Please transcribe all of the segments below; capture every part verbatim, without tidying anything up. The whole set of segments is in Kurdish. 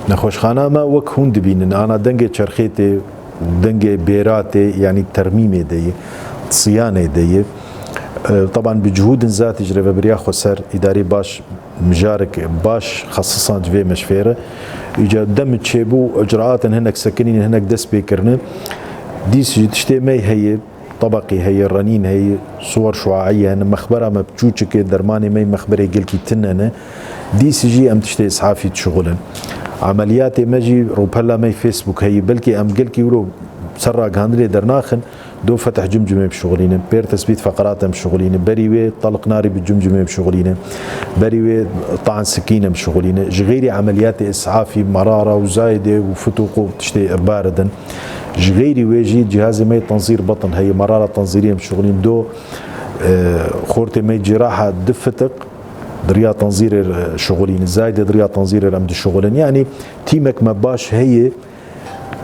Nexweşxana me wek hûn dibînin, ana dengê çerxê tê, dengê bêra tê, yanî termîmê de ye, siyanê de ye. E, teban bi cihûdin zatî ji rêvebiriya xweser, îdarê baş, mijarek baş xesisan ji vê meşfê re. Îca dem çêbû, icraatên hinek sekinîn, hinek dest pê kirine. Dîs jî tiştê me heye, tebeqî heye, renîn heye, suwer şuaî hene, mexbera me biçûçik e, dermanê me mexberê gelkî tune ne. Dîsî jî em tiştê îsafî dişuxulin. Emeliyatê me jî rûpela me Facebook heye, belkî em gelkî wilo ser ragihandinê dernaxin, do fetih cimcimê bişuxulînin, pêr tesbît feqerat em bişuxulînin, berî wê taliq narî bi cimcimê bişuxulînin, berî wê taan sikîn em bişuxulînin. Ji xeyrî emeliyatê îsafî, merara û zayedê û fituq û tiştê bar didin. Ji xeyrî wê jî cihazê me yê tenzîr betin heye, merara tenzîrî em şixulîn do, e, xortê me yê ciraha du fitiq di riya tenzîrê re şixulîne, zayde di riya tenzîrê re em dişixulin. Yanî tîmek me baş heye,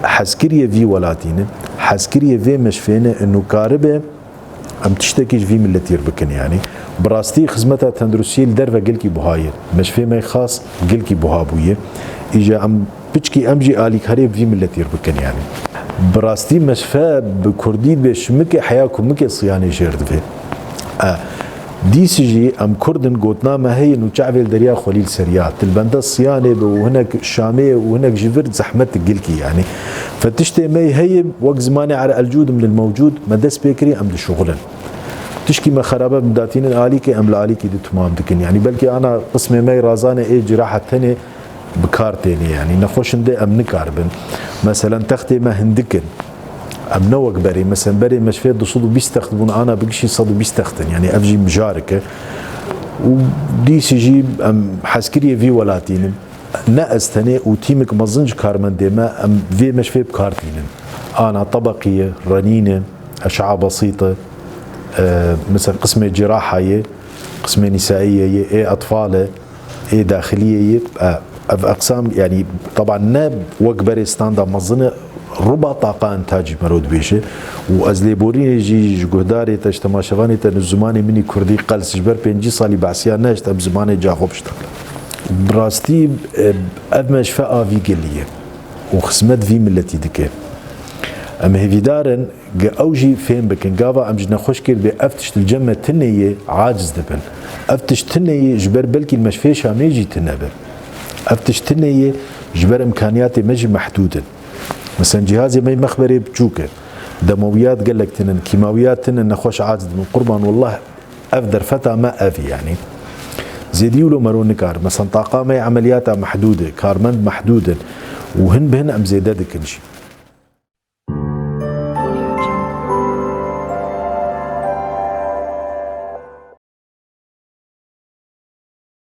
hezkiriyê vî welatî ne, hezkiriyê vê meşfê ne, û karibe em tiştekî ji vî miletî re bikin yanî. Bi rastî xizmeta tenduristiyê li derve gelkî buha ye. Meşfê me xas gelkî buha bûye. Îja em piçkî em jî alîkariyê bi vî miletî re bikin yanî. Bi rastî meşfe bi kurdî dibê şimikê heya kumikê siyanê jêr divê. E, dîsî jî em kurd in, gotina me heye û çavê li derya xwelî li ser ya. Til bende siyanê be û hinek şamê û hinek ji vir zehmet gelkî yanî. Fe tiştê me heye wek zimanê ere elcûd min il mewcûd me dest pê kirî em dişuxulin. Tişkî me xerabe em datînin alîkê, em li alîkî di timam dikin. Yanî belkî ana qismê me razanê ê ciraha tenê bi kar tênê, yanî nexweşin de em nikaribin. Meselen textê me hindik in. Em ne wek berê, meselen berê meşfê du sed û bîst text bûn, ana bigişî sed û bîst text in. Yanî ev jî mijarek e. Û dîsî jî em hezkiriyê vî welatî ne. Ne ez tenê û tîmek mezin ji karmendê me em vê meşfê bi kar tînin. Ana tebeqî ye, renîn e, eş'a besît e, e, mesela qismê ciraha ye, qismê nîsaî ye, ê etfal e, ê daxiliyê ye. E, ev eqsam, yanî, teban ne wek berê standa mezin e, ruba taqa intacî mero dibêje. Û ez lêborînê jî ji guhdarê te, ji temaşevanê te, li zimanê min î kurdî qels, ji ber pêncî salî behsiya nehişt, em zimanê ca xwe biştexilin. Bi rastî, e, ev meşfe a vî gelî ye û xizmet vî miletî dike. Em hêvîdar in, ge ew jî fêm bikin. Gava em ji nexweşkê dibê ev tişt li cem me tune ye, aciz dibin. Ev tişt tune ye, ji ber belkî li meşfê Şamê jî tune be. Ev tişt tune ye, ji ber imkaniyatê me jî mehdûd in. Meselen cihazê me yê mexberê biçûk e. Demawiyat gelek tune in, kîmawiyat tune in, nexweş aciz dibin. Qurban, wallah, ev derfeta me ev e, yanî. Zêdî wilo mero nikar. Meselen taqa me yê emeliyata mehdûd e, karmend mehdûd in û hin bi hin em zêde dikin jî.